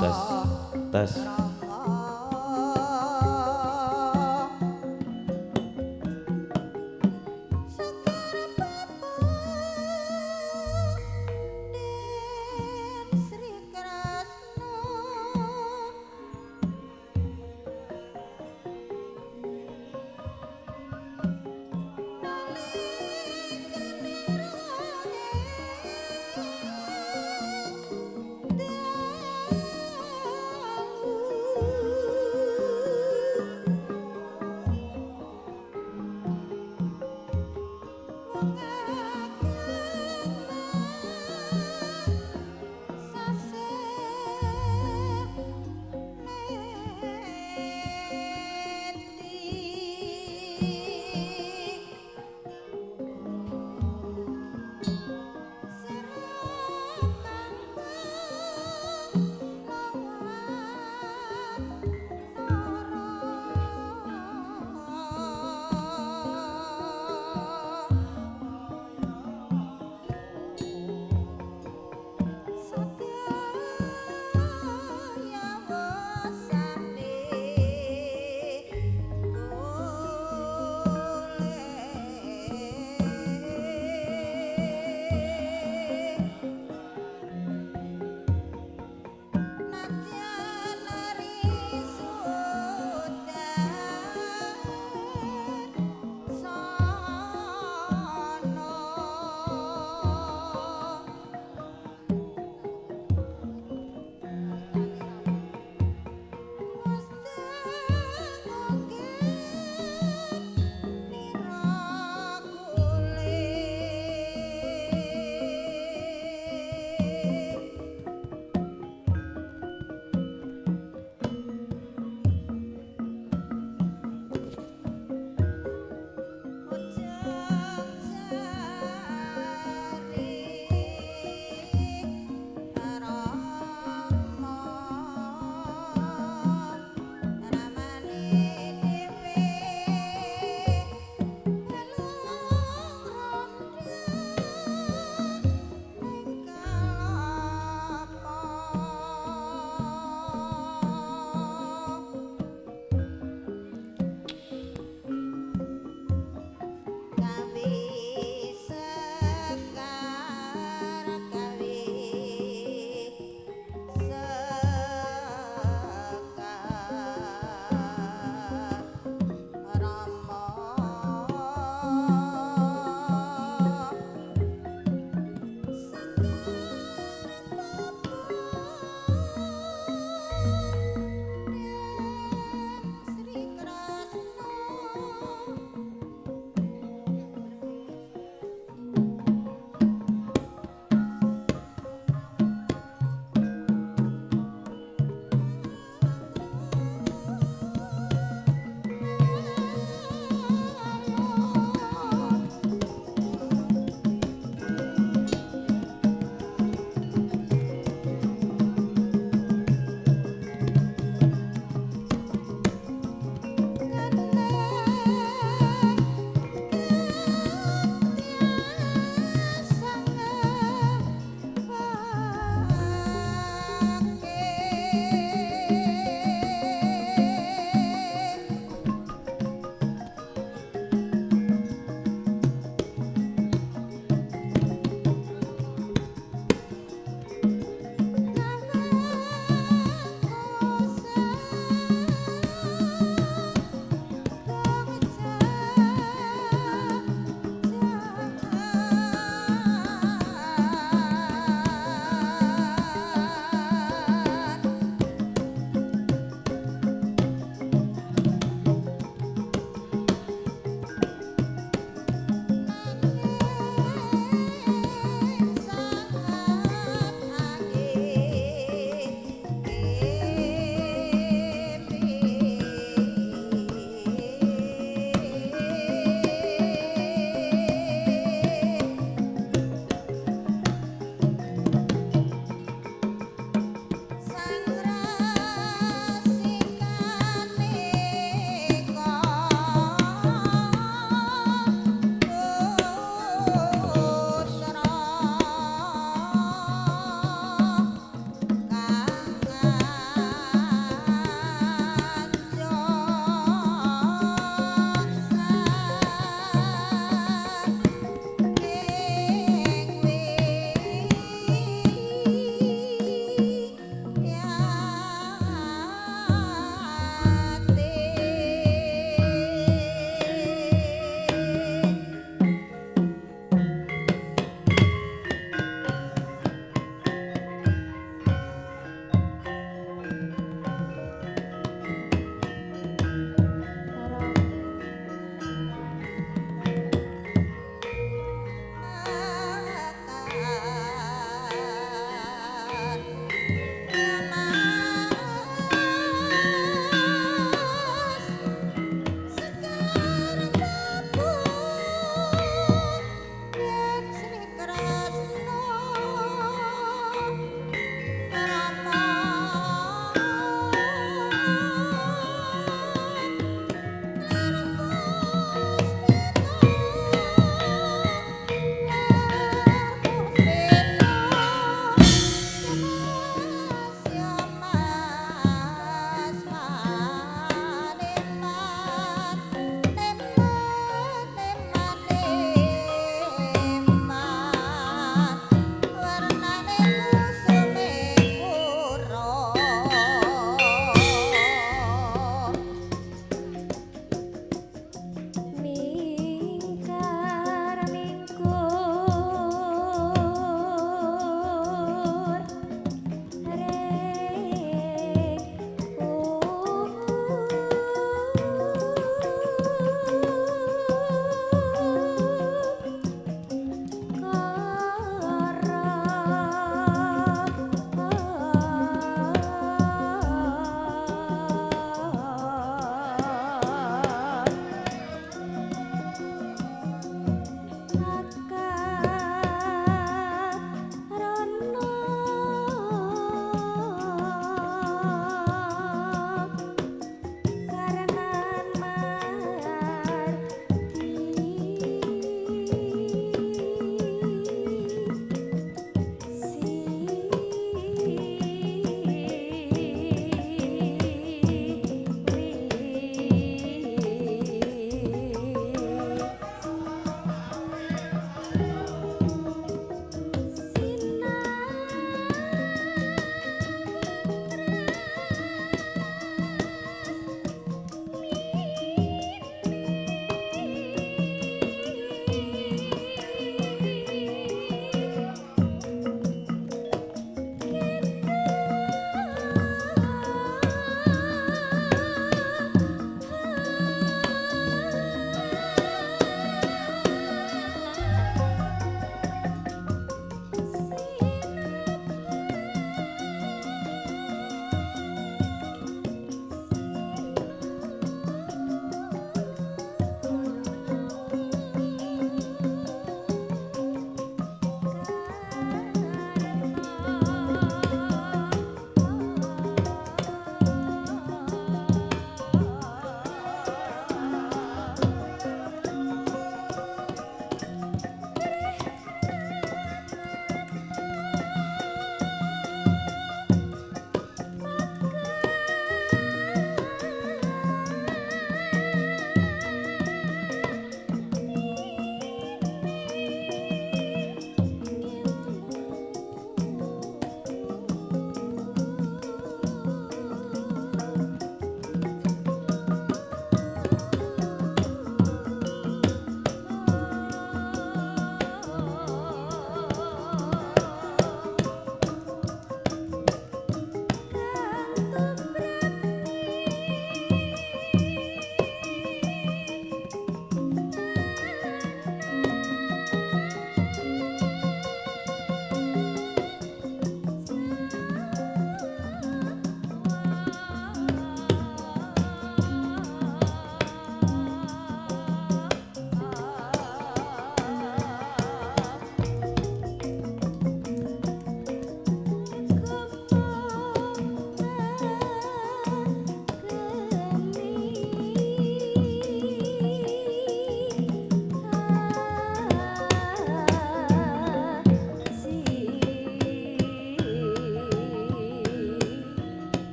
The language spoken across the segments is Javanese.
Tes tes.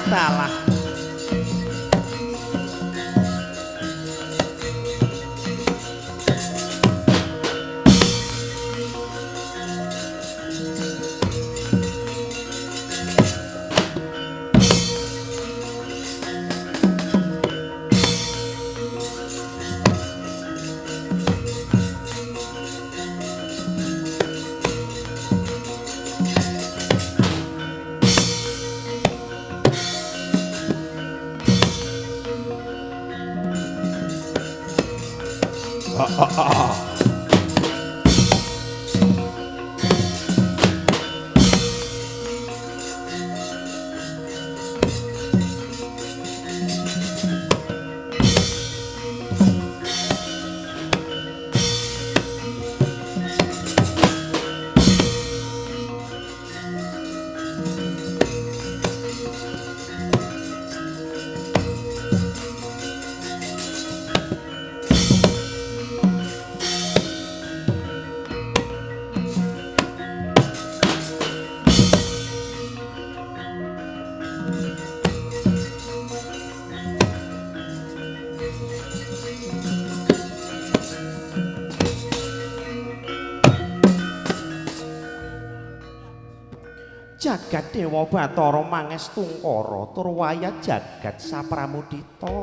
Dalah. Jagat Dewa Bathara Mangestungkara tur waya jagat sapramudita.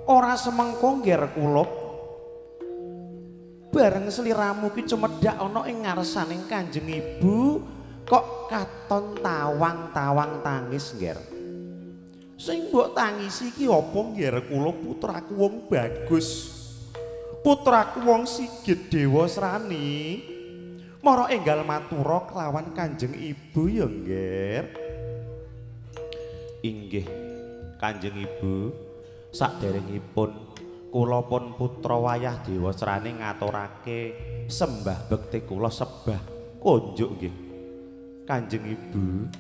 Ora semengko ngger kulup bareng sliramu ki cemedhak ana ing ngarsaning Kanjeng Ibu kok katon tawang-tawang tangis ngger. Sing mbok tangisi ki apa ngger kulup putraku wong bagus. Putraku wong Sigit Dewasrani. Mara enggal matura kelawan Kanjeng Ibu ya ngger. Inggih Kanjeng Ibu, saderengipun kula pun putra wayah Dewasrani ngaturake sembah bekti kula sebah konjuk nggih. Kanjeng Ibu.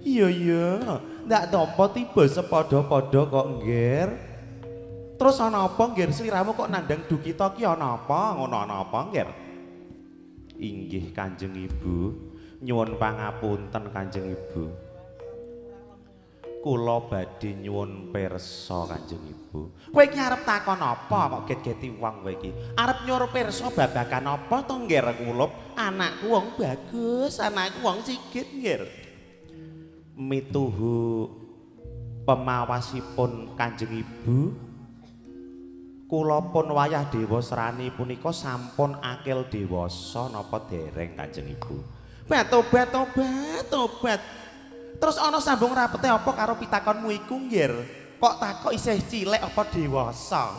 Iya iya, ndak tampa tiba sepadha-padha kok ngger. Terus ana apa ngger sliramu kok nandhang dukita ki ana apa? Ngono ana apa ngger? Inggih Kanjeng Ibu, nyuwun pangapunten Kanjeng Ibu. Kula badhe nyuwun pirsa Kanjeng Ibu. Kowe iki arep takon apa kok get-geti wong kowe iki? Arep nyuwun pirsa babagan apa to ngger kulup? Anakku wong bagus, anakku wong sigit ngger. Mituhu pemawasipun Kanjeng Ibu, kula pun wayah Dewasrani punika sampun akil dewasa napa dereng Kanjeng Ibu? Tobat tobat tobat. Terus ana sambung rapete apa karo pitakonmu iku ngger? Kok takok isih cilik apa dewasa?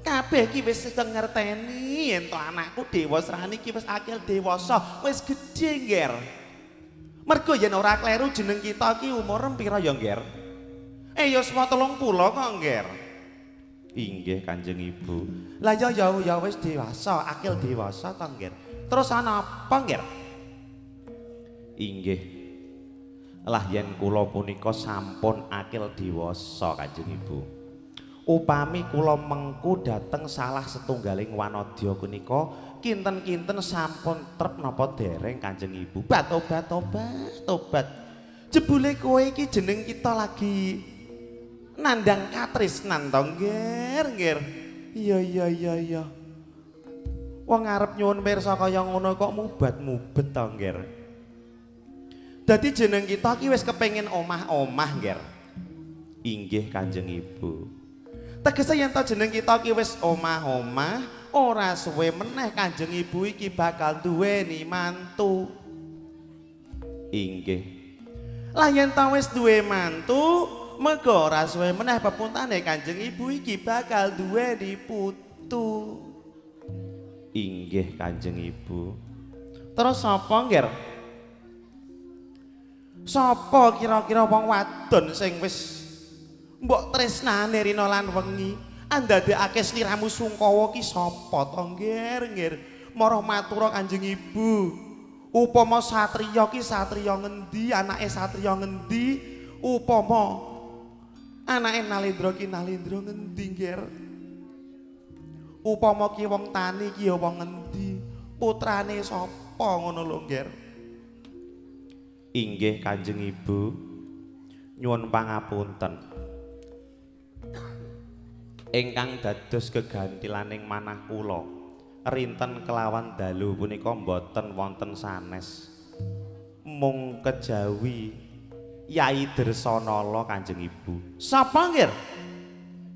Kabeh ki wis ngerteni yen to anakku Dewasrani ki wis akil dewasa, wis gedhe ngger. Mergo yen ora kleru jeneng kita ki umur pira ya ngger? Ya 30 kok ngger. Inggih Kanjeng Ibu. Lah ya ya ya wis dewasa, akil dewasa to ngger. Terus ana apa ngger? Inggih. Lah yen kula punika sampun akil dewasa Kanjeng Ibu. Upami kula mengku dhateng salah setunggaling wanadya punika kinten-kinten sampun trep napa dereng Kanjeng Ibu. Bat obat obat obat. Jebule kowe iki jeneng kita lagi nandang katresnan to ngger ngger. Iya iya iya iya. Wong arep nyuwun pirsa kaya ngono kok mubat-mubet to ngger. Dadi jeneng kita ki wis kepengin omah-omah ngger. Inggih Kanjeng Ibu. Tegese yen to jeneng kita ki wis omah-omah, ora suwe meneh Kanjeng Ibu iki bakal duweni mantu. Inggih. Lah yen to wis duwe mantu, mega ora suwe meneh pepuntane Kanjeng Ibu iki bakal duweni putu. Inggih Kanjeng Ibu. Terus sapa ngger? Sapa kira-kira wong wadon sing wis mbok tresnane rina lan wengi andadekake sliramu sungkawa ki sapa to ngger ngger? Mara matura Kanjeng Ibu. Upama satriya ki satriya ngendi, anake satriya ngendi? Upama anake Nalendra ki Nalendra ngendi ngger? Upama ki wong tani ki ya wong ngendi? Putrane sapa ngono lho ngger? Inggih Kanjeng Ibu. Nyuwun pangapunten. Ingkang dados gegantilaning manah kula rinten kelawan dalu punika mboten wonten sanes. Mung kejawi Yai Dresanala Kanjeng Ibu. Sapa nggih?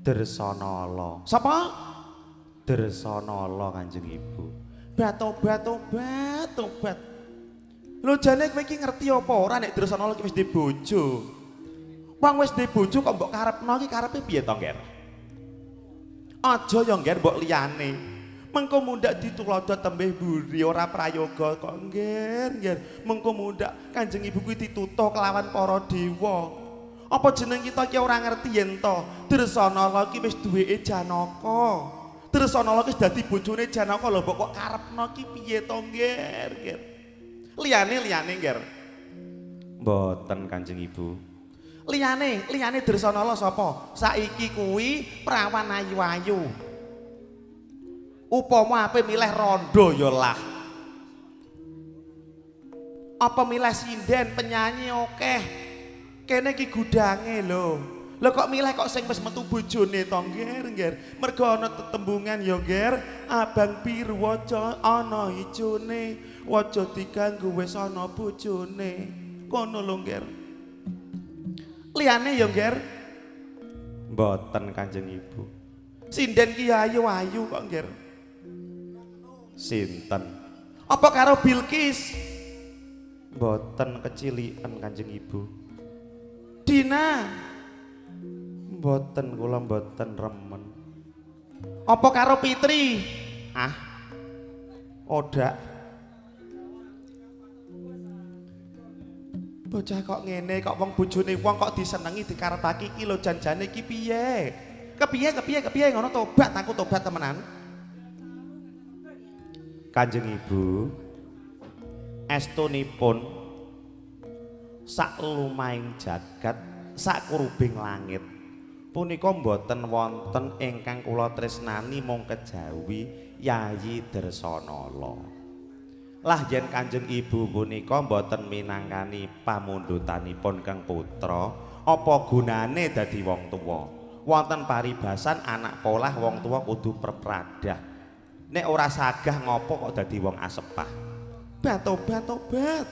Dresanala. Sapa? Dresanala Kanjeng Ibu. Batobat tobat tobat. Lho jane kowe iki ngerti apa ora nek Dresanala iki wis duwe bojo? Wong wis duwe bojo kok mbok karepno iki karepe piye to, Ngger? Aja ya, Ngger, mbok liyane. Mengko mundhak ditulodo tembeh mburi ora prayoga kok, Ngger, Ngger. Mengko mundhak Kanjeng Ibu kuwi ditutuh kelawan para dewa. Apa jeneng kita iki ora ngerti yen to Dresanala iki wis duweke Janaka. Dresanala iki wis dadi bojone Janaka lho mbok kok karepno iki piye to, Ngger, Ngger? Liyane liyane, Ngger. Mboten Kanjeng Ibu. Liyane, liyane Dresanala sapa? Saiki kuwi prawan ayu-ayu. Upama ape milih rondo ya lah. Apa milih sinden penyanyi akeh. Kene iki gudange lho. Lho kok milih kok sing wis metu bojone to, Ngger, Ngger. Mergo ana tetembungan ya, Ngger. Abang biru aja ana ijone, aja diganggu wis ana bojone. Kono lho, Ngger. Liyane ya, Ngger. Mboten Kanjeng Ibu. Sinden ki ayu-ayu kok, Ngger. Sinten? Apa karo Bilqis? Mboten keciliken Kanjeng Ibu. Dina. Mboten kula mboten remen. Apa karo Fitri? Ah. Odak. Bocah kok ngene kok wong bojone wong kok disenengi dikarepake iki lho janjane iki piye? Kepiye kepiye kepiye ngono tobat aku tobat temenan. Kanjeng Ibu estunipun sak lumahing jagat sak kurubing langit punika mboten wonten ingkang kula tresnani mung kejawi Yayi Dresanala. Lah yen Kanjeng Ibu punika mboten minangkani pamundhutanipun kang putra, apa gunane dadi wong tuwa? Wonten paribasan anak polah wong tuwa kudu perpradah. Nek ora sagah ngopo kok dadi wong asepah? Tobat tobat.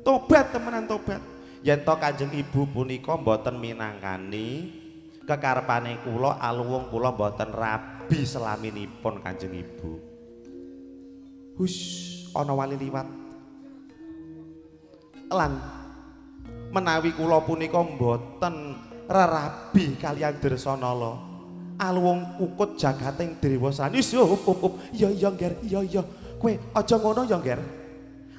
Tobat temenan tobat. Yen to Kanjeng Ibu punika mboten minangkani kekarepane kula aluwung kula mboten rabi selaminipun Kanjeng Ibu. Hus, ana wali liwat. Lan menawi kula punika mboten rerabi kaliyan Dresanala, aluwung kukut jagating Dewasrani. Up up up. Iya iya, Ngger, iya iya. Kowe aja ngono ya, Ngger.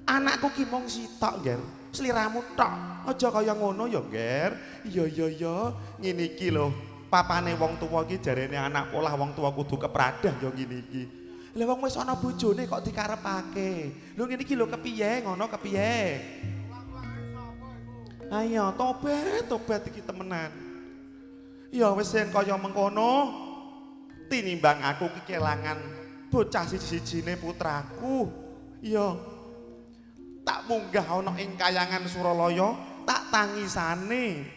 Anakku ki mung sitok, Ngger. Sliramu tok. Aja kaya ngono ya, Ngger. Iya iya iya, ngene iki lho. Papane wong tuwa iki jarene anak polah wong tuwa kudu kepradah ya ngene iki. Lah wong wis ana bojone kok dikarepake. Lho ngene iki lho kepiye ngono kepiye? Ayo tobat tobat iki temenan. Ya wis yen kaya mengkono tinimbang aku ki kelangan bocah siji-sijine putraku. Ya tak munggah ana ing kayangan Suralaya, tak tangisane.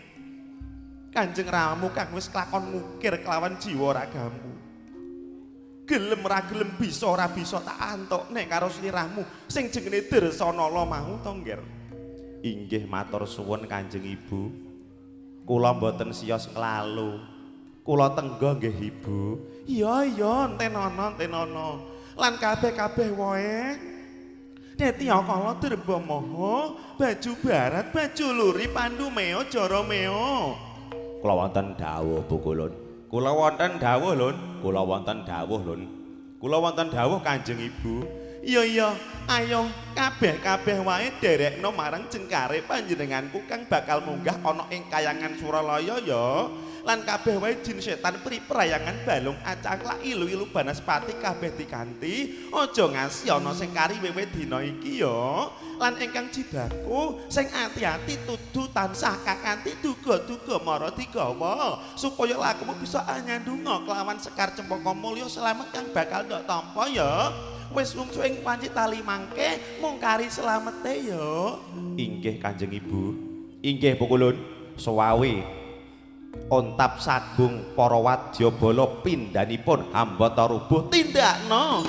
Kanjeng Ramu kang wis kelakon ngukir kelawan jiwa ragamu. Gelem ra gelem bisa ora bisa tak antuk nek karo sliramu sing jenenge Dresanala mau to, Ngger. Inggih matur suwun Kanjeng Ibu. Kula mboten siyos nglalu. Kula tengga nggih Ibu. Iya iya entenono entenono. Lan kabeh-kabeh wae Netya kala derba maha, baju barat, baju luri, pandu meo, jara meo. Kula wonten dawuh Bu Kulun. Kula wonten dawuh Lun. Kula wonten dawuh Lun. Kula wonten dawuh Kanjeng Ibu. Iya iya, ayo kabeh-kabeh wae derekno marang jengkare panjenenganku kang bakal munggah ana ing kayangan Suralaya ya. Lan kabeh wae jin setan pri prayangan balung acangklak ilu-ilu banaspati kabeh dikanti. Aja ngasi ana sing kari wewe dina iki ya. Lan ingkang jibaku sing ati-ati tudu tansah kakanthi duga-duga mara digawa supaya lakumu bisa anyandunga kelawan sekar cempaka mulya slamet kang bakal ndok tampa ya. Wis wungsu ing panci tali mangke mung kari slamete ya. Inggih Kanjeng Ibu. Inggih Bu Kulun. Suwawi ontap sagung para wadyabala pindhanipun hambata rubuh tindakno.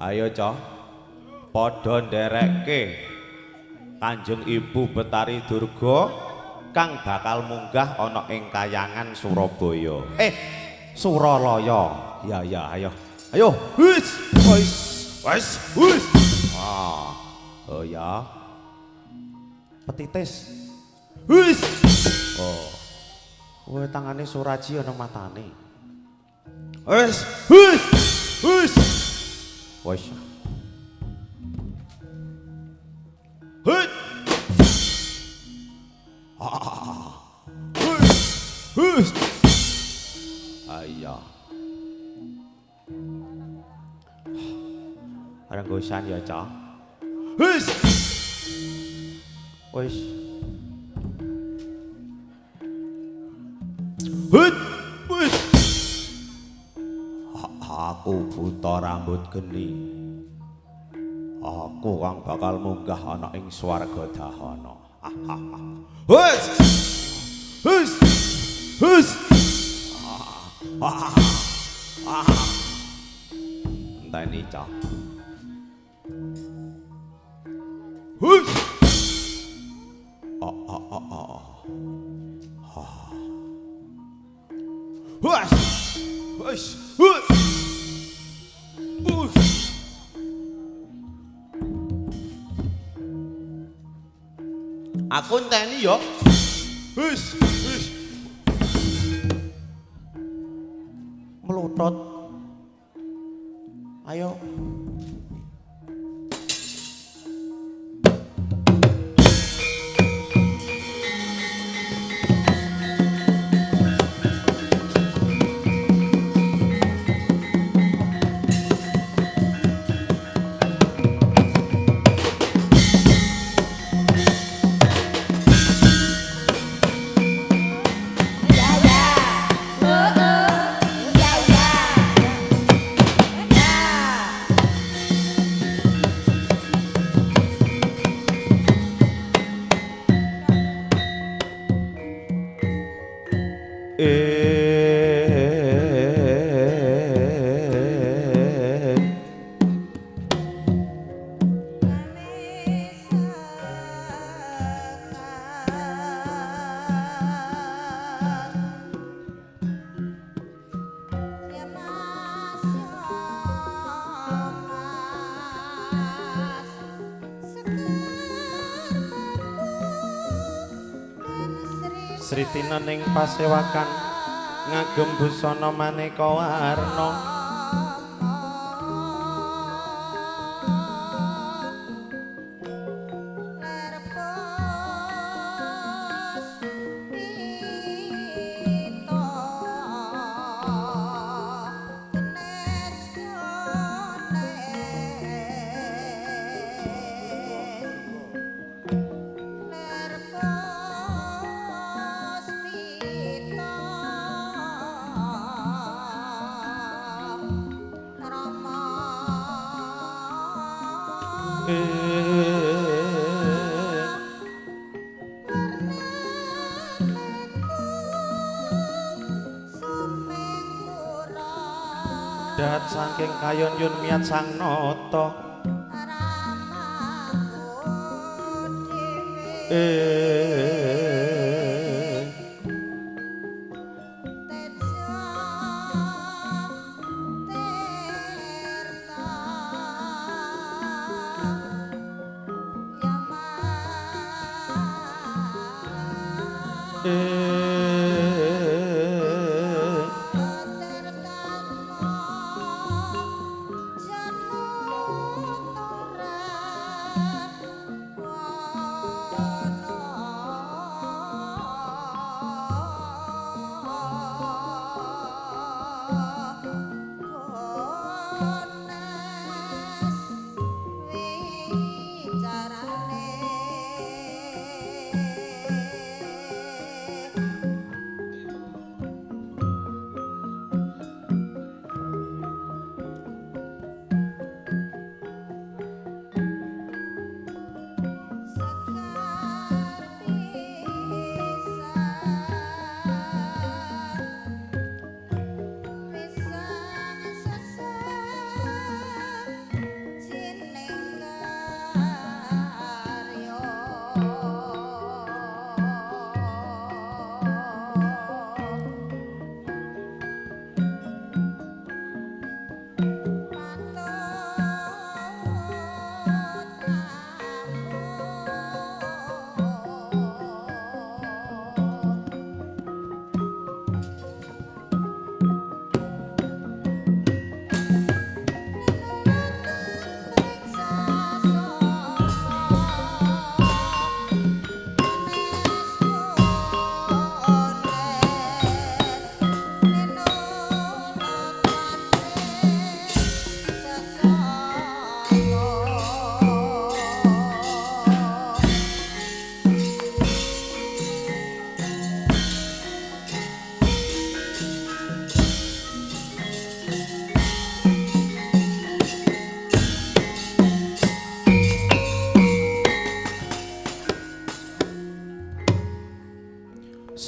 Ayo cah, padha nderekke Kanjeng Ibu Betari Durga kang bakal munggah ana ing kayangan Surabaya. Suralaya. Ya ya ayo. Ayo, wis, wis, wis, wis. Ah. Oh ya. Petitis. Wis. Oh. Kowe tangane Suraji ana matane. Wis, wis, wis. Wis. Hut. Ah. Wis. Wis. Renggosan ya, Cah. Wis. Wis. Hut. Wis. Aku buta rambut geni. Aku kang bakal munggah ana ing swarga dahana. Wis. Wis. Wis. Enteni, Cah. Hus. Ah ah ah ah. Ah. Hus. Hus. Hus. Hus. Aku enteni yo. Hus. Hus. Melotot. Ayo. Sritina ning pasewakan ngagem busana maneka warna. Dat saking kayon yun miat sang nata.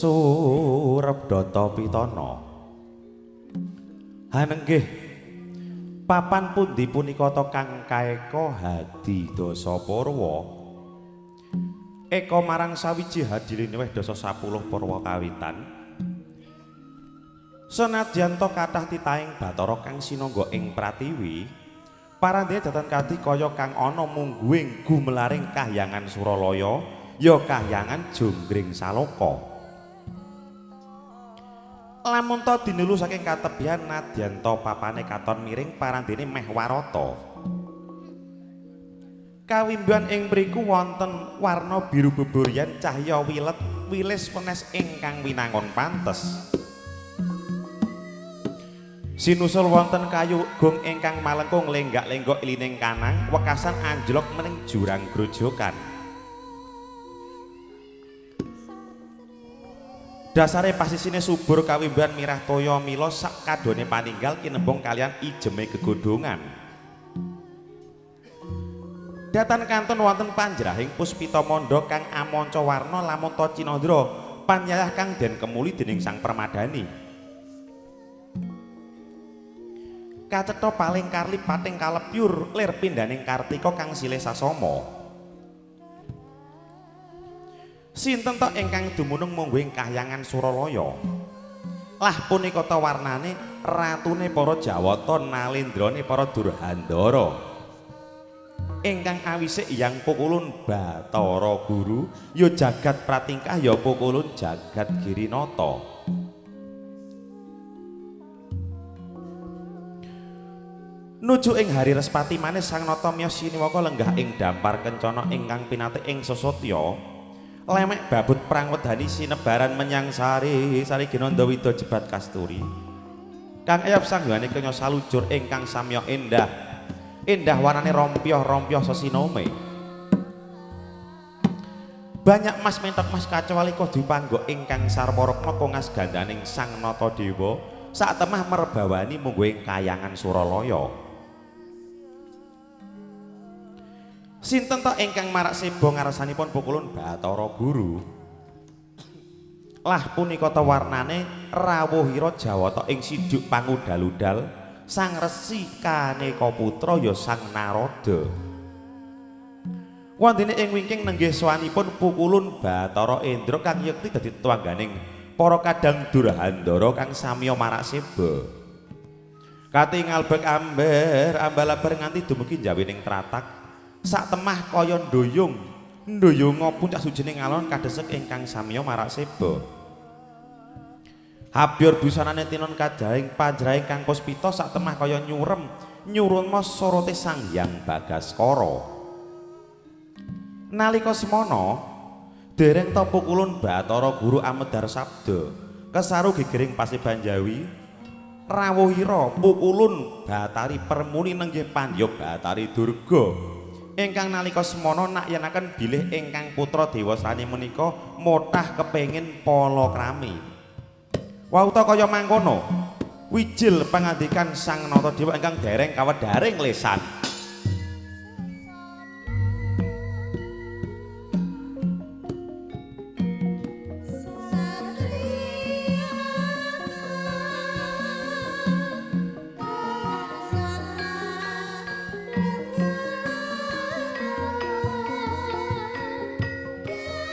Surabdata Pitana. Hanenggih papan pundi punika ta kang kaeka hadi dasa purwa? Eka marang sawiji hadilineweh dasa 10 purwa kawitan. Senadyan ta kathah titahing Bathara kang sinangga ing pratiwi, parandene datan kadi kaya kang ana mungguing gumelaring kahyangan Suralaya, ya kahyangan Jonggring Saloka. Lamun ta dinulu saking katebihan nadyan ta papane katon miring parandene meh warata. Kawimbuhan ing mriku wonten warna biru beburian cahya wilet wilis wenes ingkang winangun pantes. Sinusul wonten kayu gong ingkang malengkung lenggak-lenggok ilining kanang wekasan anjlok mening jurang grojokan. Dasare pasisine subur kawimbuhan mirah toya mila sak kadone paninggal kinembung kalian ijeme gegodhongan. Datan kantun wonten panjrahing puspita mandha kang amanca warna lamun ta cinandra panyayah kang den kemuli dening Sang Permadani. Kacetha paling karli pating kalepyur lir pindhaning Kartika kang silih sasama. Sinten ta ingkang dumunung mungguing kahyangan Suralaya? Lah punika ta warnane ratune para Jawata nalendrane para Durhandara. Ingkang awisik yang pukulun Bathara Guru ya jagat pratingkah ya pukulun jagat Girinata. Nuju ing hari Respati manis Sang Nata miyos siniwaka lenggah ing dampar kencana ingkang pinate ing sosotya lemek babut prang wedani sinebaran menyang sari sari ginanda wida jebat kasturi kang eyap sanggane kenya salujur ingkang samya endah endah warnane rompyoh-rompyoh sesinome. Banyak mas mentok mas kacawalika dipanggo ingkang sarwarakna kongas gandaning Sang Nata Dewa sak temah merbawani mungguing kayangan Suralaya. Sinten ta ingkang marak seba ngarsanipun pukulun Bathara Guru? Lah punika ta warnane rawuhira Jawata ing siduk pangudal-udal Sang Resi Kaneka Putra ya Sang Narada. Wondene ing wingking nenggih sowanipun pukulun Bathara Indra kang yekti dadi twangganing para kadang Durhandara kang samya marak seba. Katingal bek amber ambalabar nganti dumugi njawining tratak sak temah kaya ndoyong ndoyonga puncak sujining alon kadesek ingkang samya marak seba. Habyor busanane tinun kajaing panjraing kang puspita sak temah kaya nyurem nyurunma sorote Sang Hyang Bagaskara. Nalika semana dereng ta pukulun Bathara Guru amedhar sabda kesaru gegering Paseban Jawi rawuhira pukulun Bathari Permuni nenggih pandya Bathari Durga ingkang nalika semana nakyenaken bilih ingkang putra Dewasrani menika motah kepengin palakrami. Wauta kaya mangkono wijil pangandikan Sang Nata Dewa ingkang dereng kawedharing lesan. Love.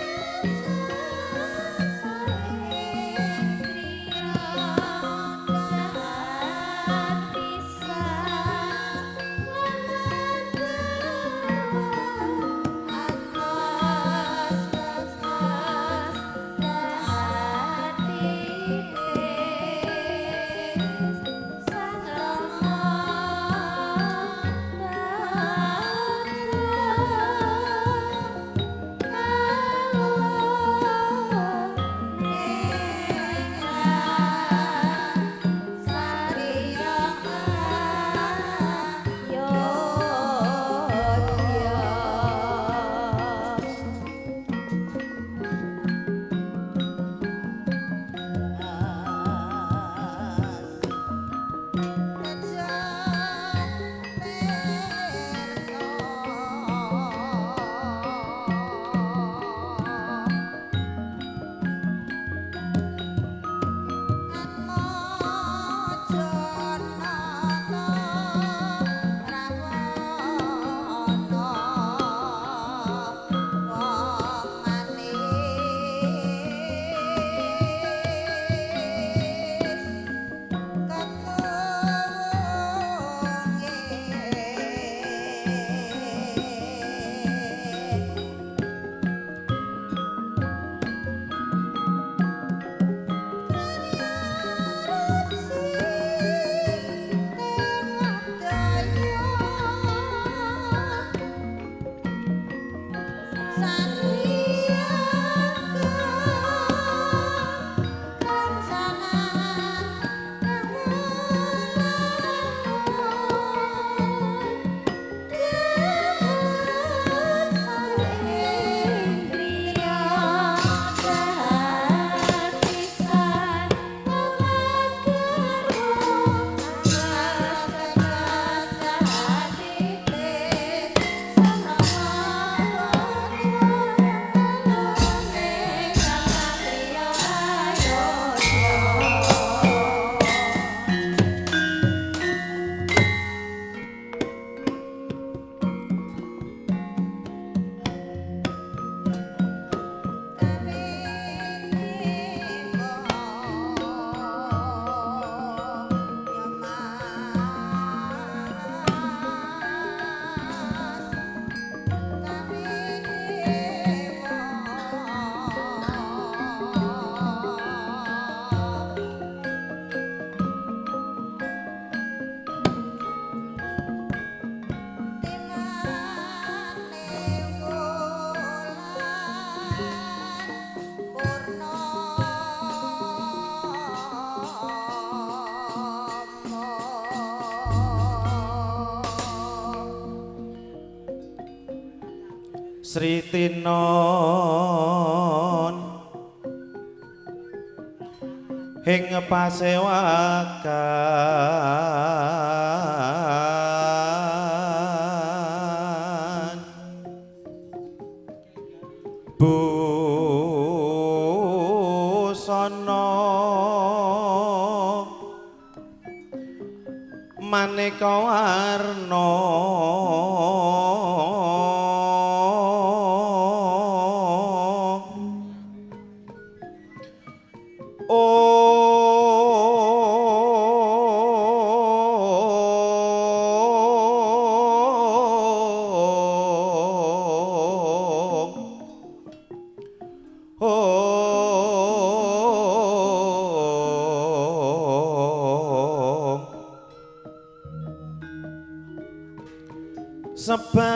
Sri Tinon ing pasewakan busana maneka warna sebab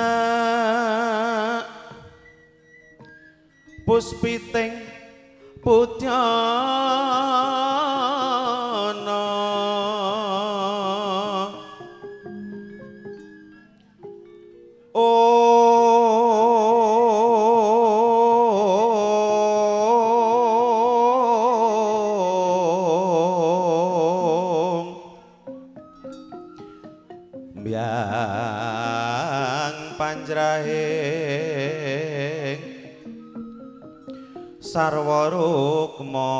puspiting putyana om biang panjrahing sarwa rukma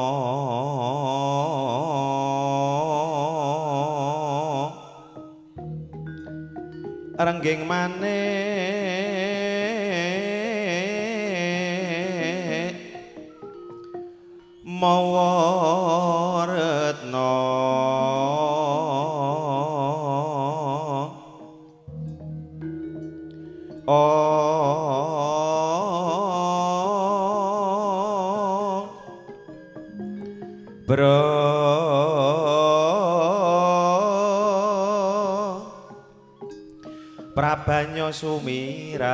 rengging manik mawa retna Bro Prabanyo sumirat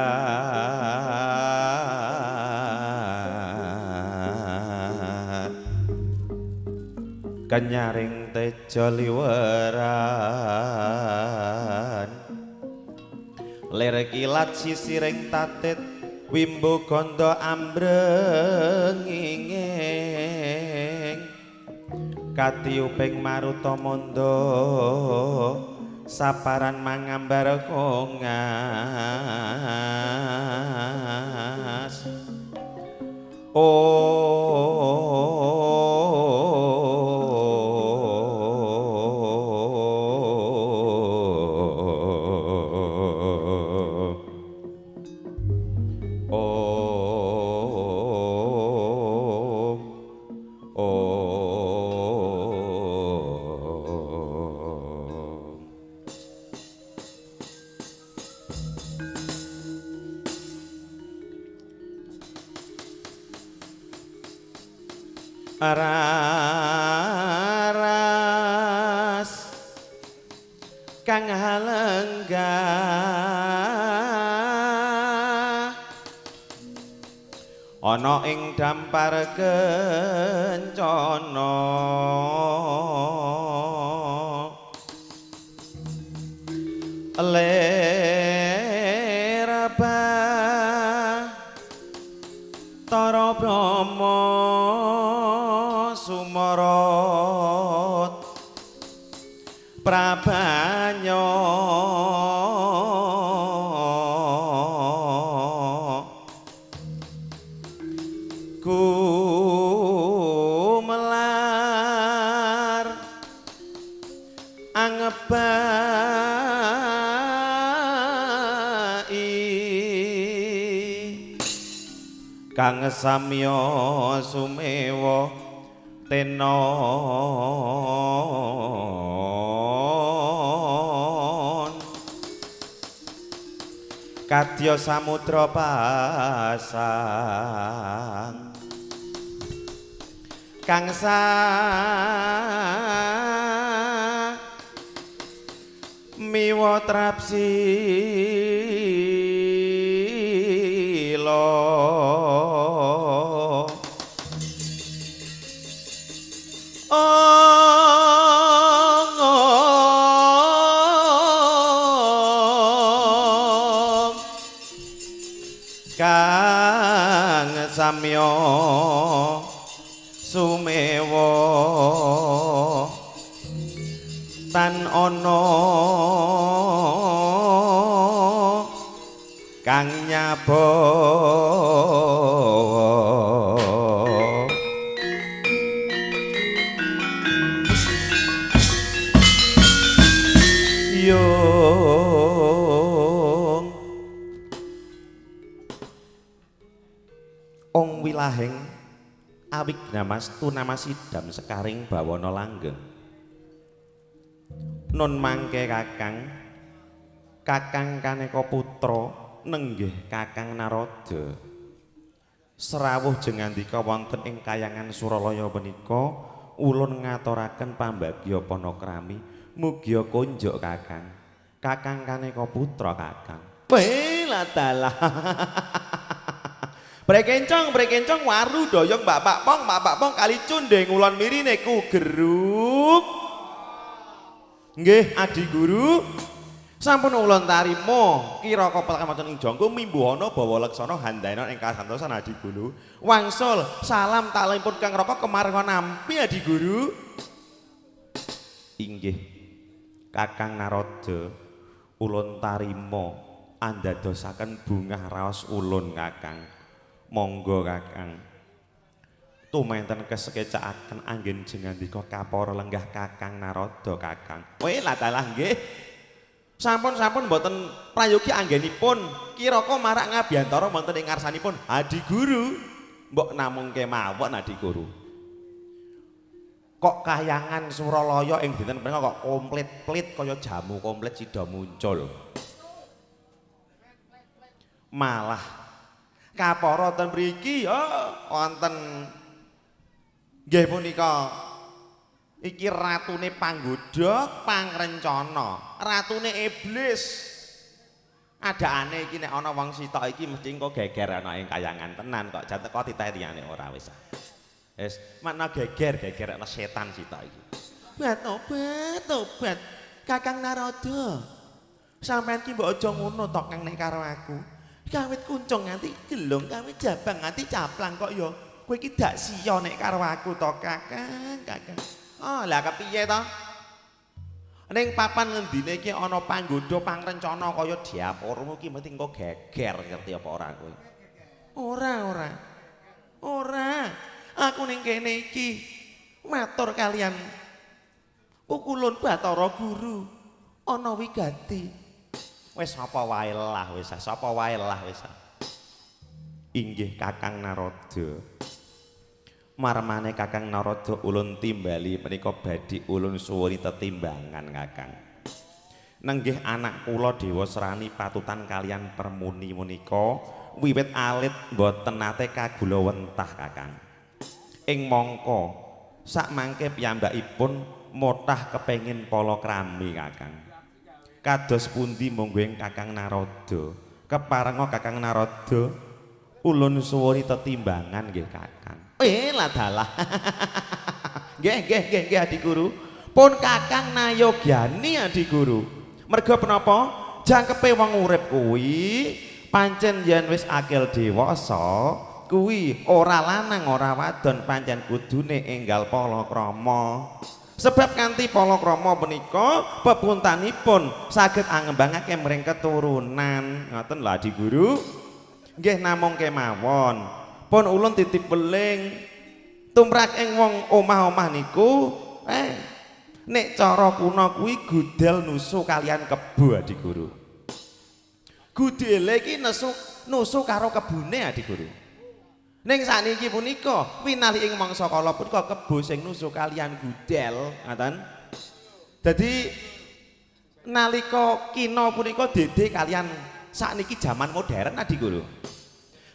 kenyaring tejo liweran lir kilat sisiring tatit wimbo gondo ambrenginging katiyuping maruta manda saparan mangambar kongas Raras kang halenggah ana ing dampar kencana lir Bathara Brahma sumorot prabanyo gumelar angebai kang samya sumewa tenon kadya samudra pasang kang miwa trapsila Kang samya sumewa tan ana kang nyabawa. Yung ong wilaheng awignamastu namasidam sekaring bawana langgeng. Nun mangke kakang, kakang kaneka putra nenggih Kakang Narada. Serawuh jengandika wonten ing kayangan Suralaya punika ulun ngaturaken pambagya panakrami mugia konjuk kakang. Kakang kaneka putra kakang. Weh ladalah. Brekencong, brekencong waru doyong bapak pong kali cundhe ngulon mirine ku geruk. Nggih adi guru. Sampun ulun tarima kira kopel kamacan ing jangka mimbuhana bawa leksana handayana ing kasantosan adi guru. Wangsul salam talimpun Kang Raka kemarenga nampi adi guru. Inggih Kakang Narada ulun tarima andadosaken bungah raos ulun Kakang. Monggo Kakang. Tumenten kesekecakaken anggen jengandika kapara lenggah Kakang Narada Kakang. Weh ladalah nggih. Sampun-sampun mboten prayogi anggenipun kiraka marak ngabiyantara wonten ing ngarsanipun Adi Guru. Mbok namung kemawon Adi Guru. Kok kayangan Suralaya ing dinten punika kok komplit-plit kaya jamu komplit sida muncul. Malah kapara ten mriki ya wonten nggih punika iki ratune panggodha pangrencana, ratune iblis. Adaane iki nek ana wong sitok iki mesti engko geger ana ing kayangan tenan kok jan teko titeniane ora wis. Wis makna geger geger ana setan sitok iki. Obat obat obat Kakang Narada. Sampeyan ki mbok aja ngono to Kang nek karo aku. Kawit kuncung nganti gelung, kawit jabang nganti caplang kok ya kowe iki dak siya nek karo aku to Kakang, Kakang. Oh, lah kepiye to? Ning papan ngendine iki ana panggodha pangrencana kaya diapurmu iki mesti engko geger ngerti apa ora kowe? Ora, ora. Ora. Aku ning kene iki matur kalian pukulun Bathara Guru ana wigati. Wis sapa wae lah wis, sapa wae lah wis. Inggih Kakang Narada. Marmane Kakang Narada ulun timbali menika badhe ulun suwuni tetimbangan Kakang. Nenggih anak kula Dewasrani patutan kalian Permuni menika wiwit alit mboten nate kagula wentah Kakang. Ing mangka sakmangke piyambakipun motah kepengin palakrami Kakang. Kados pundi monggo ing Kakang Narada? Keparenga Kakang Narada ulun suwuni tetimbangan nggih Kakang. Ladalah. Nggih, nggih, nggih, nggih Adi Guru. Pun Kakang nayogyani Adi Guru. Merga penapa? Jangkepe wong urip kuwi pancen yen wis akil dewasa kuwi ora lanang ora wadon pancen kudune enggal palakrama. Sebab kanthi palakrama punika pepuntanipun saged angembangake mring keturunan. Ngoten lho Adi Guru. Nggih namung kemawon. Pun ulun titip weling tumrap ing wong omah-omah niku nek cara kuna kuwi gudel nusu kalian kebo Adi Guru. Gudele iki nusu karo kebune Adi Guru. Ning sakniki punika winali ing mangsa kala punika kebo sing nusu kalian gudel, ngoten. Dadi nalika kina punika dede kalian sakniki jaman modern Adi Guru.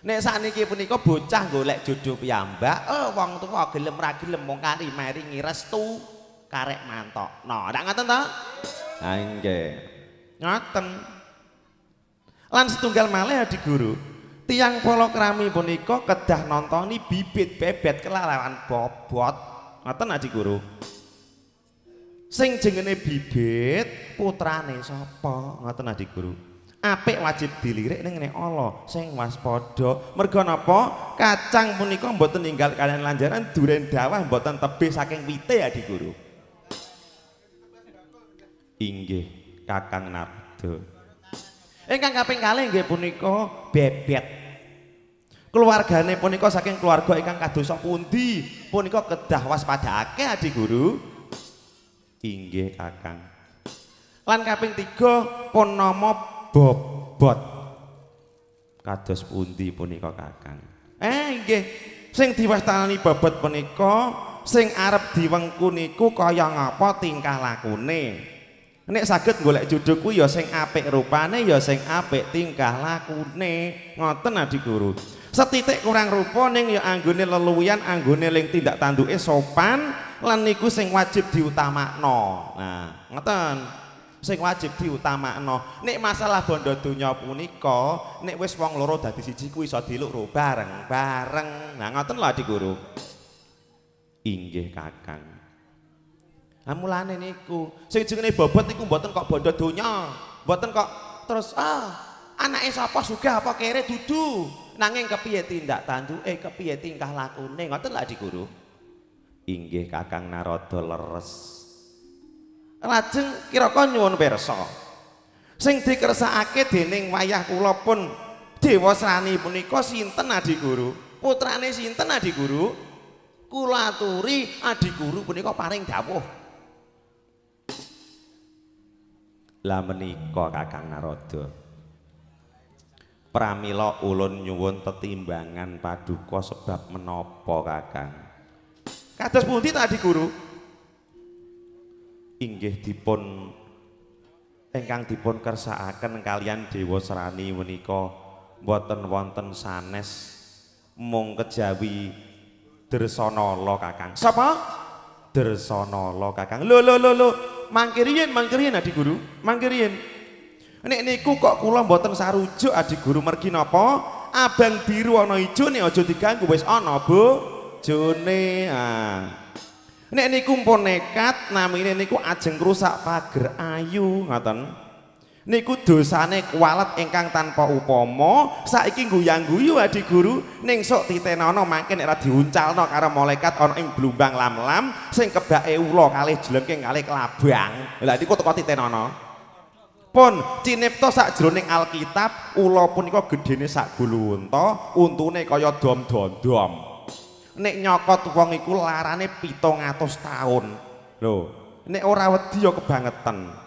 Nek sakniki punika bocah golek jodoh piyambak, oh wong tuwa gelem ra gelem mung kari maringi restu karek mantokno. Ndak ngoten to? Ha nggih. Ngoten. Lan setunggal malih Adi Guru, tiyang palakrami punika kedah nontoni bibit bebet kelawan bobot. Ngoten Adi Guru. Sing jengene bibit putrane sapa? Ngoten Adi Guru. Apik wajib dilirik ning nek ala sing waspada. Merga napa? Kacang punika mboten ninggal kalian lanjaran, duren dawah mboten tebih saking wite Adi Guru. Inggih Kakang Narada. Ingkang kaping kalih nggih punika bebet. Keluargane punika saking keluarga ingkang kadosa pundi punika kedah waspadake Adi Guru. Inggih Kakang. Lan kaping 3 pun nama bobot. Kados pundi punika Kakang? Nggih, sing diwastani bobot punika sing arep diwengku niku kaya ngapa tingkah lakune. Nek saged golek jodho kuwi ya sing apik rupane ya sing apik tingkah lakune. Ngoten Adi Guru. Setitik kurang rupa ning ya anggone leluwian, anggone ling tindak tanduke sopan lan niku sing wajib diutamakno. Nah, ngoten. Sing wajib diutamakno. Nek masalah bondo donya punika, nek wis wong loro dadi siji kuwi iso diluk bareng-bareng. Nah, ngoten lho Adi Guru. Inggih Kakang. Lah mulane niku, sing jenenge bobot niku mboten kok bondo donya, mboten kok terus anake sapa sugih apa kere dudu. Nanging kepiye tindak tanduke, kepiye tingkah lakune, ngoten lho Adi Guru. Inggih Kakang Narada leres. Lajeng kira-kira nyuwun pirsa. Sing dikersakake dening wayah kula pun Dewasrani punika sinten Adi Guru? Putrane sinten Adi Guru? Kula aturi Adi Guru punika paring dawuh. Lah menika Kakang Narada. Pramila ulun nyuwun tetimbangan paduka sebab menapa Kakang? Kados pundi ta Adi Guru? Inggih dipun ingkang dipun kersakaken kalian Dewasrani menika mboten wonten sanes mung kejawi Dresanala Kakang. Sapa? Dresanala Kakang. Lho lho lho lho, mangke riyin, mangke riyin Adi Guru, mangke riyin. Nek niku kok kula mboten sarujuk Adi Guru mergi napa? Abang biru ana ijo nek aja diganggu wis ana bojone. Ah. Nek niku pun nekat namine niku ajeng rusak pager ayu ngoten. Niku dosane kuwalet ingkang tanpa upama, saiki guyang-guyu Adi Guru ning sok titenana mangke nek ora diuncalno karo malaikat ana ing blumbang lam-lam sing kebake ula kalih jlengking kalih kelabang. Lah niku teko titenana. Pun cinipta sakjroning Alkitab ula punika gedene sak gulu unta, untune kaya dom-dondom. Nek nyokot wong iku larane 700 taun. Lho, nek ora wedi ya kebangetan.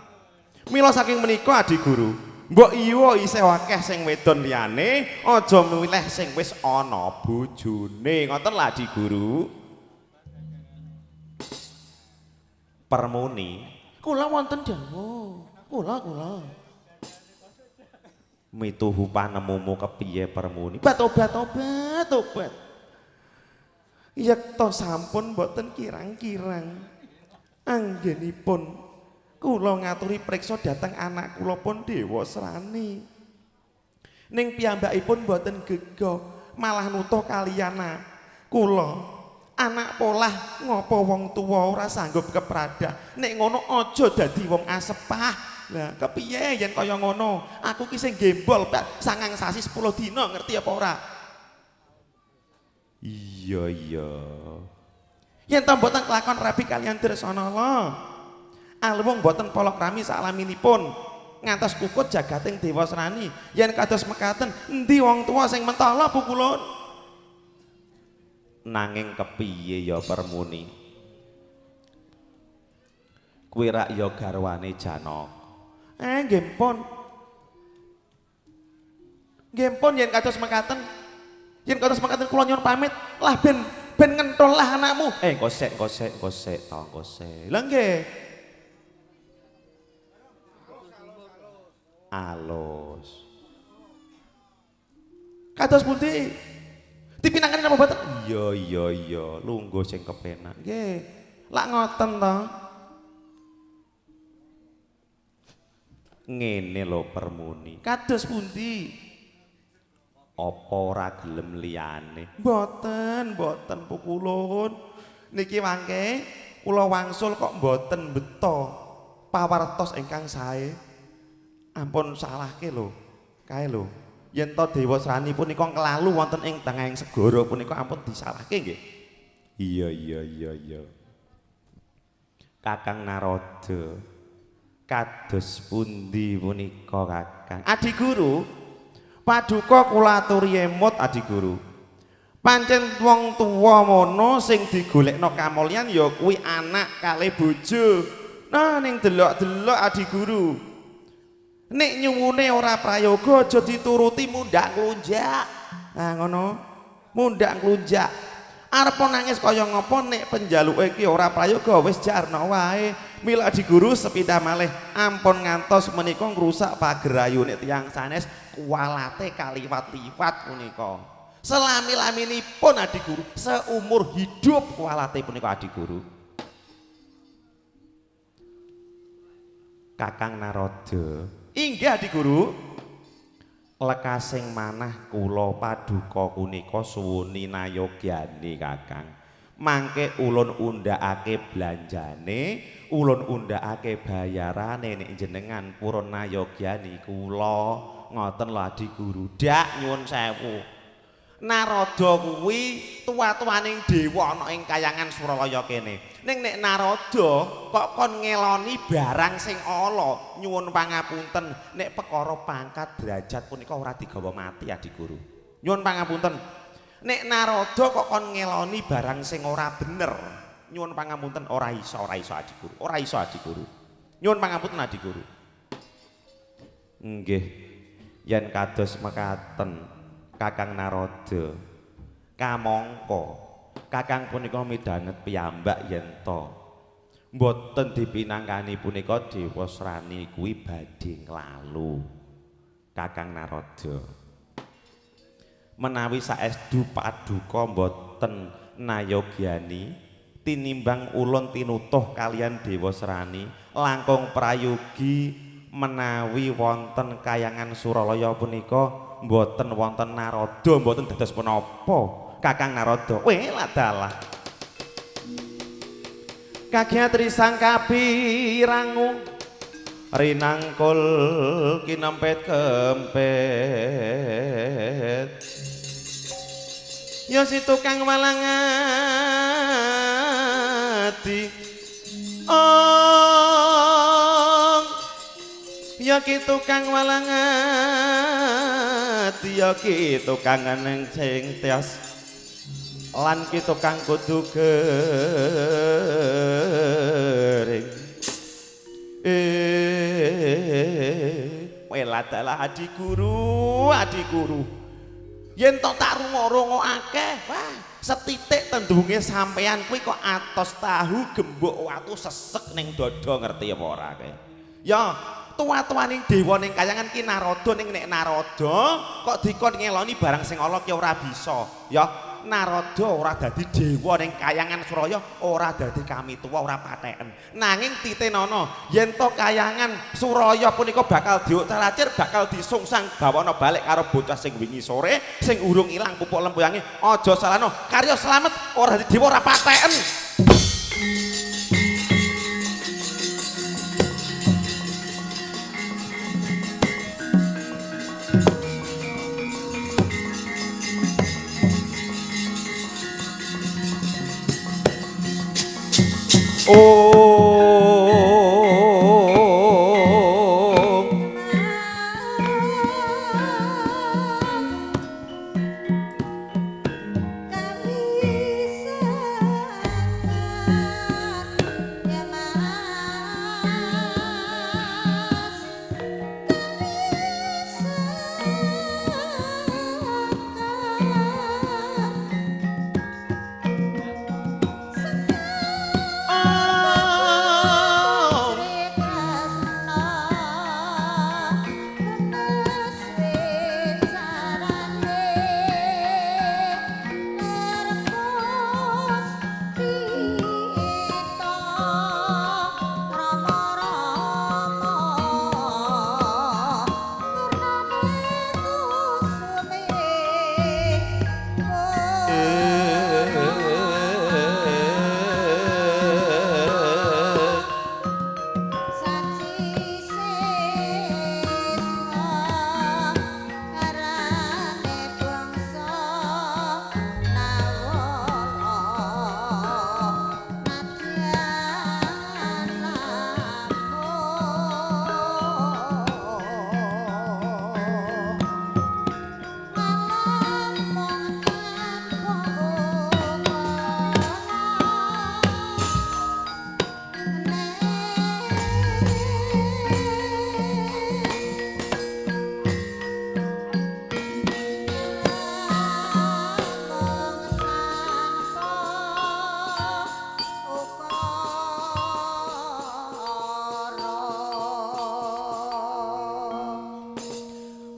Mila saking menika Adi Guru, mbok iya isih akeh sing wedon liyane, aja milih sing wis ana bojone. Ngoten lho Adi Guru. Permuni, kula wonten dawuh. Kula kula. Mituhu panemumu kepiye Permuni? Obat obat obat obat. Yekta sampun mboten kirang-kirang. Anggenipun kula ngaturi priksa dhateng anak kula pun Dewasrani. Ning piyambakipun mboten gega, malah nutuh kaliyan kula. Anak polah ngopo wong tuwa ora sanggup kepradah. Nek ngono aja dadi wong asepah. Lah kepiye yen kaya ngono? Aku ki sing gembol 9 sasi 10 dina ngerti apa ora? Iya iya. Yen ta mboten kelakon rabi kaliyan Dresanala. Alwung mboten palakrami salaminipun ngantos kukut jagating Dewasrani. Yen kados mekaten endi wong tuwa sing mentala pukulun? Nanging kepiye ya Permuni? Kuwi rak ya garwane Janaka. Nggih pun. Nggih pun yen kados mekaten. Yen kados mekaten kula nyuwun pamit lah ben ngentol lah anakmu. Engko sik engko sik engko sik ta engko sik. Lah nggih. Alus. Kados pundi? Dipinangkani napa mboten? Iya iya iya, lungguh sing kepenak. Nggih. Lak ngoten to. Ngene lho Permuni. Kados pundi? Apa ora gelem liyane? Mboten, mboten pukulun. Niki mangke kula wangsul kok mboten beto pawartos ingkang sae. Ampun salahke lho. Kae lho. Yen to Dewasrani punika nglalu wonten ing tengahing segara punika ampun disalahke nggih. Iya iya iya iya. Kakang Narada kados pundi punika Kakang? Adi Guru, paduka kula aturi emut Adi Guru. Pancen wong tuwa mono sing digolekno kamulyan ya kuwi anak kalih bojo. Nah ning delok-delok Adi Guru. Nek nyuwune ora prayoga aja dituruti mundhak nglunjak. Nah ngono. Mundhak nglunjak. Arep nangis kaya ngapa nek penjaluke ki ora prayoga wis jarno wae. Mila Adi Guru sepindah malih ampun ngantos menika ngrusak pagerayune tiyang sanes kuwalate kaliwat-liwat punika. Selami-laminipun Adi Guru seumur hidup kuwalate punika Adi Guru. Kakang Narada, inggih Adi Guru. Lekasing manah kula paduka punika suwuni nayogyani Kakang. Mangke ulun undhakake blanjane, ulun undhakake bayarane nek jenengan purun nayogyani kula. Ngoten lho Adi Guru. Dak nyuwun sewu. Narada kuwi tuwa-tuwaning dewa ana ing kayangan Suralaya kene. Ning nek Narada kok kon ngeloni barang sing ala, nyuwun pangapunten, nek perkara pangkat derajat punika ora digawa mati Adi Guru. Nyuwun pangapunten. Nek Narada kok kon ngeloni barang sing ora bener, nyuwun pangapunten ora iso, ora iso Adi Guru. Ora iso Adi Guru. Nyuwun pangapunten Adi Guru. Nggih. Yen kados mekaten Kakang Narada, kamangka Kakang punika midhanget piyambak yen to mboten dipinangkani punika Dewasrani kuwi badhe nglalu. Kakang Narada, menawi saestu paduka mboten nayogyani tinimbang ulun tinutuh kalian Dewasrani langkung prayogi menawi wonten kayangan Suralaya punika mboten wonten Narada mboten dados menapa. Kakang Narada, weh ladalah kagiatri sang kapirangu rinangkul kinempet kempet ya si tukang walang adi ong ya ki tukang walang adi ya ki tukang neng sing tias lan ki tukang kudu gering. Weladalah Adi Guru, Adi Guru. Yen to tak rungo-rungokake, wah, setitik tendunge sampean kuwi kok atos tahu gembok watu sesek ning dada ngerti apa ora kowe. Ya, tuwa-tuwaning dewa ning kayangan ki Narada ning nek Narada kok dikon ngeloni barang sing ala ki ora bisa. Ya, Narada ora dadi dewa ning kayangan Suralaya, ora dadi kamituwa, ora patheken. Nanging titenono yen to kayangan Suralaya punika bakal diocar-acir, bakal disungsang bawana balik karo bocah sing wingi sore sing urung ilang pupuk lempuyange. Aja salahno, karya slamet ora dadi dewa ora patheken. Oh,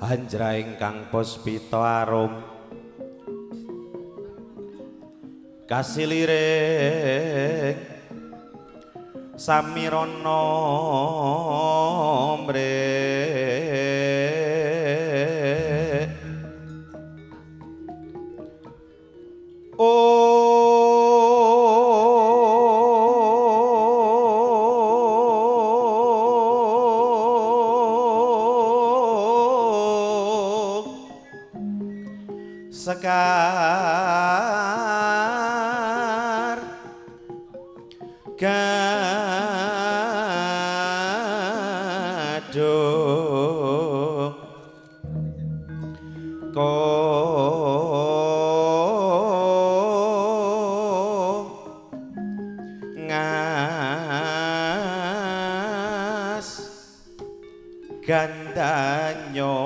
Anjra ingkang puspita arum kasiliring samirana mrek Sekar gadung ko ngas gandanyo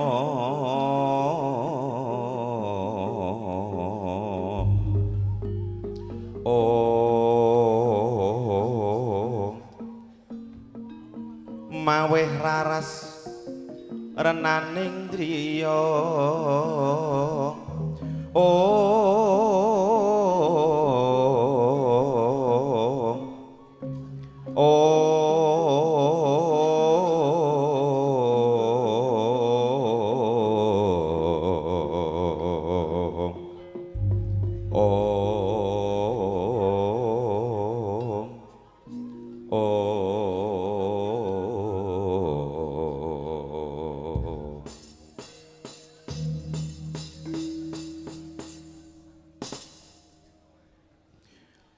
maweh raras renaning driya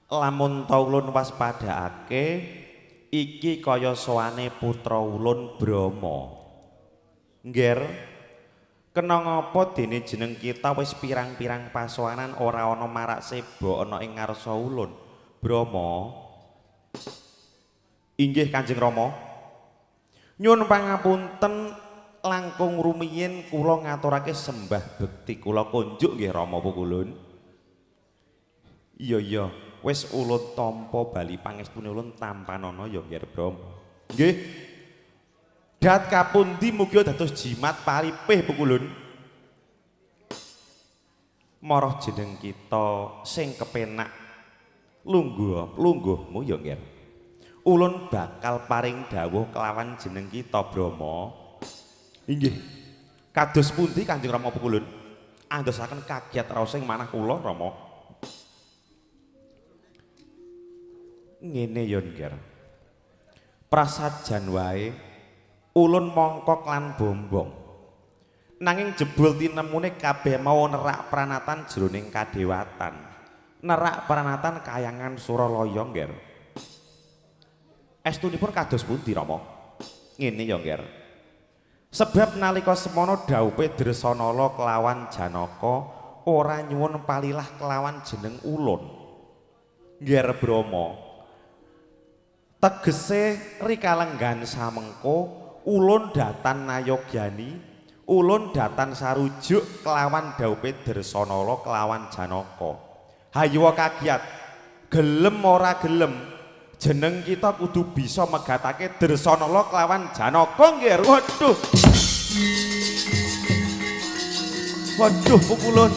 Lamun ta ulun waspadakake iki kaya sowane putra ulun Brahma. Ngger, kena ngapa dene jeneng kita wis pirang-pirang pasowanan ora ana marak seba ana ing ngarsa ulun. Brahma. Inggih Kanjeng Rama. Nyuwun pangapunten langkung rumiyin kula ngaturake sembah bekti kula kunjuk nggih Rama pukulun. Iya iya. Wis ulun tampa bali pangestune ulun tampanana ya Ngger Brahma. Nggih. Dat kapundi mugi dados jimat paripih pukulun. Marah jeneng kita sing kepenak lungguh lungguhmu ya Ngger. Ulun bakal paring dawuh kelawan jeneng kita Brahma. Inggih. Kados pundi Kanjeng Rama pukulun? Andosaken kagiat raos ing manah kula Rama. Ngene ya Ngger. Prasajan wae ulun mongkok lan bombong. Nanging jebul tinemune kabeh mau nerak pranatan jroning kadewatan. Nerak pranatan kayangan Suralaya Ngger. Estunipun kados pundi Rama? Ngene ya Ngger. Sebab nalika semono dhawuhe Dresanala kelawan Janaka ora nyuwun palilah kelawan jeneng ulun. Ngger Brahma. Tegese rikalenggan samengko ulun datan nayogyani, ulun datan sarujuk kelawan dhawuhe Dresanala kelawan Janaka. Hayuwa kagiat, gelem ora gelem, jeneng kita kudu bisa megatake Dresanala kelawan Janaka nggih. Waduh. Waduh pukulun.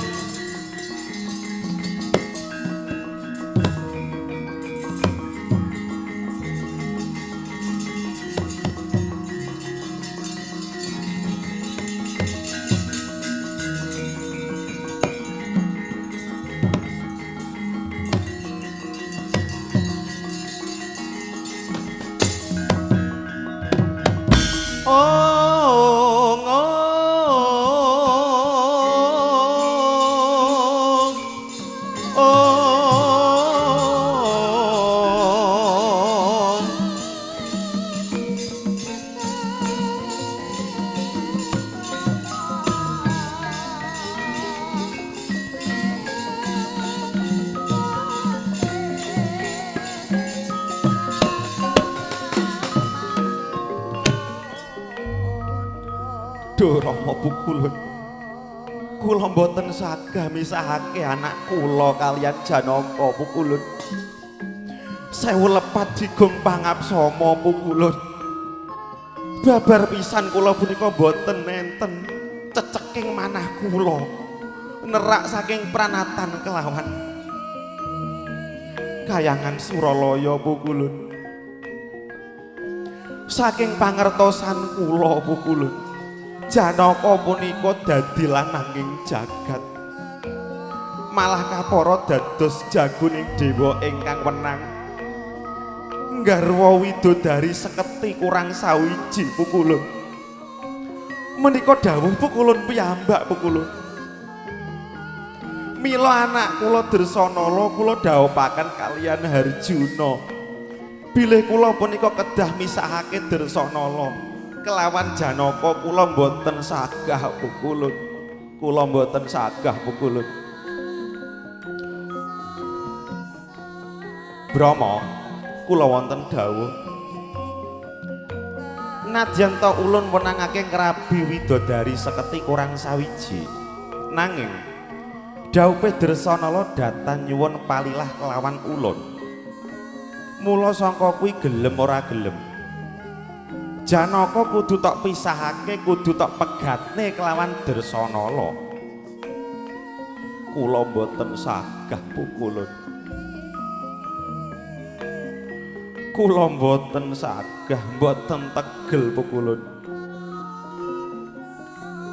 Duh Rama pukulun. Kula mboten saged misahake anak kula kaliyan Janaka pukulun. Sewu lepat jigung pangapsama pukulun. Babar pisan kula punika mboten enten. Ceceking manah kula nerak saking pranatan kelawan kayangan Suralaya Pukulun. Saking pangertosan kula Pukulun, Janaka punika dadi lananging jagat, malah kapara dados jagoning dewa ingkang wenang. Nggarwa widodari seketi kurang sawiji Pukulun. Menika dawuh Pukulun piyambak Pukulun. Mila anak kula Dresanala kula dhawuhaken kaliyan Harjuna bilih kula punika kedah misahake Dresanala kelawan Janaka. Kula mboten sagah Pukulun, kula mboten sagah Pukulun. Brahma, kula wonten dawuh. Nadyan ta ulun wenangake ngrabi widodari seketi kurang sawiji, nanging dhawuhe Dresanala datan nyuwun palilah kelawan ulun. Mula sangka kuwi gelem ora gelem, Janaka kudu tok pisahake, kudu tok pegatne kelawan Dresanala. Kula mboten sagah Pukulun. Kula mboten sagah, mboten tegel Pukulun.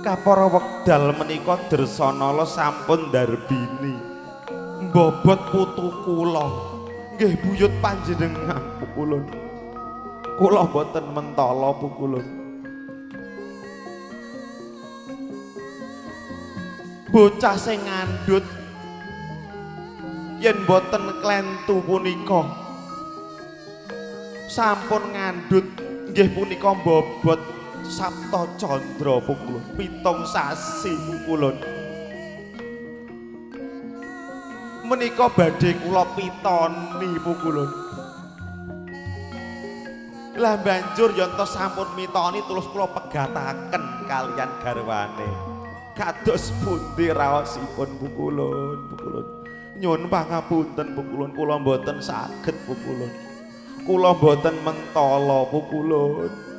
Kapara wekdal menika Dresanala sampun darbini mbobot putu kula, nggih buyut panjenengan Pukulun. Kula mboten mentala Pukulun. Bocah sing ngandhut yen mboten klentu punika sampun ngandhut nggih punika mbobot Sapta Candra Pukulun, 7 sasi Pukulun. Menika badhe kula pitoni Pukulun. Lah banjur yen to sampun mitoni terus kula pegataken kaliyan garwane. Kados pundi raosipun Pukulun, Pukulun? Nyuwun pangapunten Pukulun, kula mboten saged Pukulun. Kula mboten mentala Pukulun.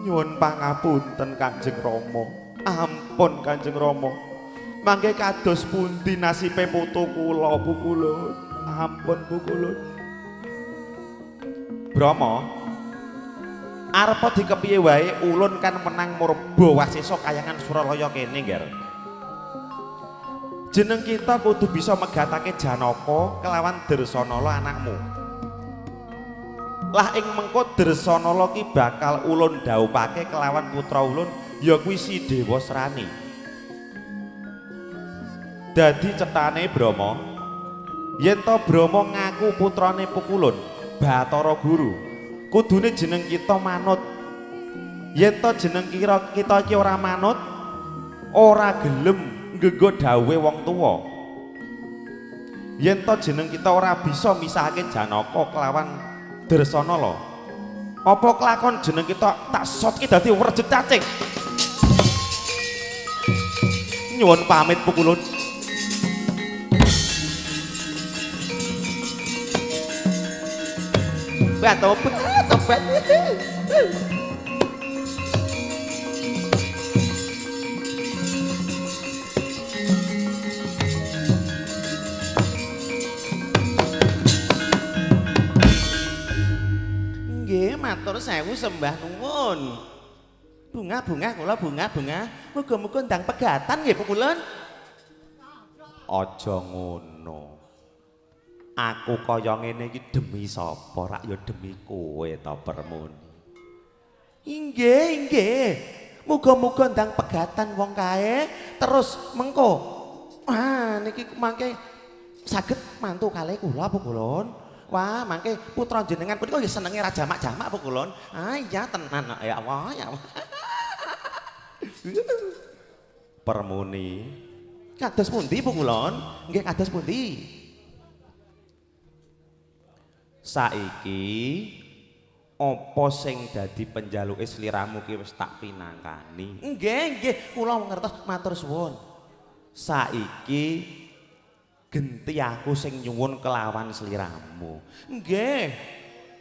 Nyuwun pangapunten Kanjeng Rama. Ampun Kanjeng Rama. Mangke kados pundi nasibe putu kula Pukulun? Ampun Pukulun. Brahma, arepa dikepiye wae ulun kan menang murba wasesa kayangan Suralaya kene, Ngger. Jeneng kita kudu bisa megatake Janaka kelawan Dresanala anakmu. Lah ing mengko Dresanala ki bakal ulun dhawuhake kelawan putra ulun ya kuwi si Dewasrani. Dadi cethane Brahma, yen to Brahma ngaku putrane Pukulun, Bathara Guru, kudune jeneng kita manut. Yen to jeneng kira kita iki ora manut, ora gelem nganggo dawuhe wong tuwa. Yen to jeneng kita ora bisa misahake Janaka kelawan Dresanala, apa kelakon jeneng kita tak sotke dadi werjek cacing. Nyuwun pamit Pukulun. Tobat, tobat. Nggih, matur sewu sembah nuwun. Bunga-bunga kula bunga-bunga, muga-muga ndang pegatan nggih Pukulun. Aja ngono. Aku kaya ngene iki demi sapa? Rak ya demi kowe to, Permuni. Inggih, inggih. Muga-muga ndang pegatan wong kae terus mengko. Ah, niki mangke saged mantu kalih kula Pukulun. Wah, mangke putra jenengan punika nggih senenge ra jamak-jamak Pukulun. Ah iya tenan ya Allah, ya Allah. Permuni. Kados pundi Pukulun? Nggih kados pundi? Saiki apa sing dadi penjaluke sliramu ki wis tak pinangkani. Nggih, nggih, kula ngertos, matur suwun. Saiki genti aku sing nyuwun kelawan sliramu. Nggih.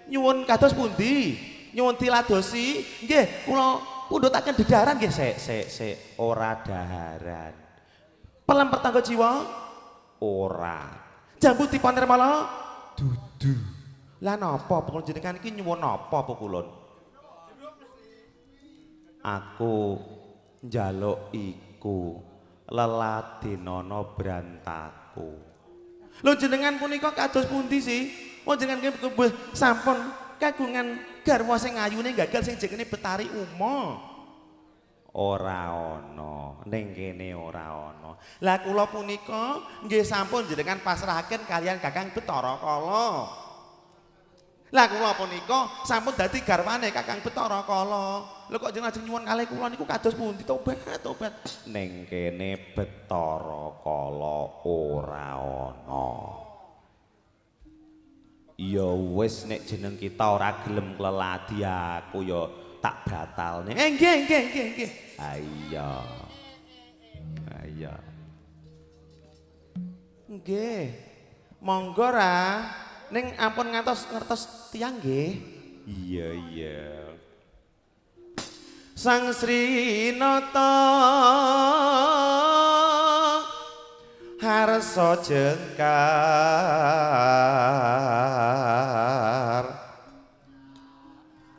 Nyuwun kados pundi? Nyuwun diladosi. Nggih, kula pundhutaken dedaran nggih. Sik, sik, sik, ora daharan. Pelem pertangga jiwa? Ora. Jambu dipa nirmala? Dudu. Lah napa pokok jenengan iki nyuwun napa pukulun? Aku njaluk iku leladenana brantaku. Lho jenengan punika kados pundi sih? Wong jenengan nggih sampun kagungan garwa sing ayune gagal sing jenenge Betari Uma. Ora ana, ning kene ora ana. Lah kula punika nggih sampun jenengan pasrahaken kaliyan Kakang Bathara Kala. Lah kula punika sampun dadi garwane Kakang Bathara Kala. Lho kok jenengan ajeng nyuwun kalih kula niku kados pundi? Tobat, tobat. Ning kene Bathara Kala ora ana. Ya wis nek jeneng kita ora gelem kleladi aku ya tak batalne. Nggih, nggih, nggih, nggih. Ha iya. Ha iya. Nggih. Monggo ra. Ning ampun ngantos ngertos tiyang nggih. Iya, iya. Sang Sri Nata harsa jengkar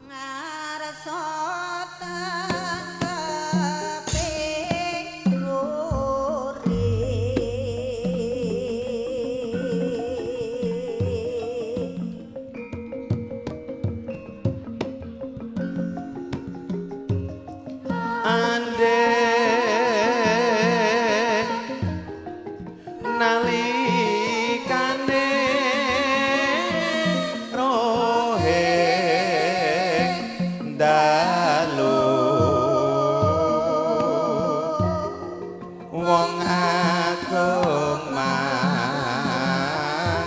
ngarsa tengkeping luri ande nalikane rohe dalu wong agung mang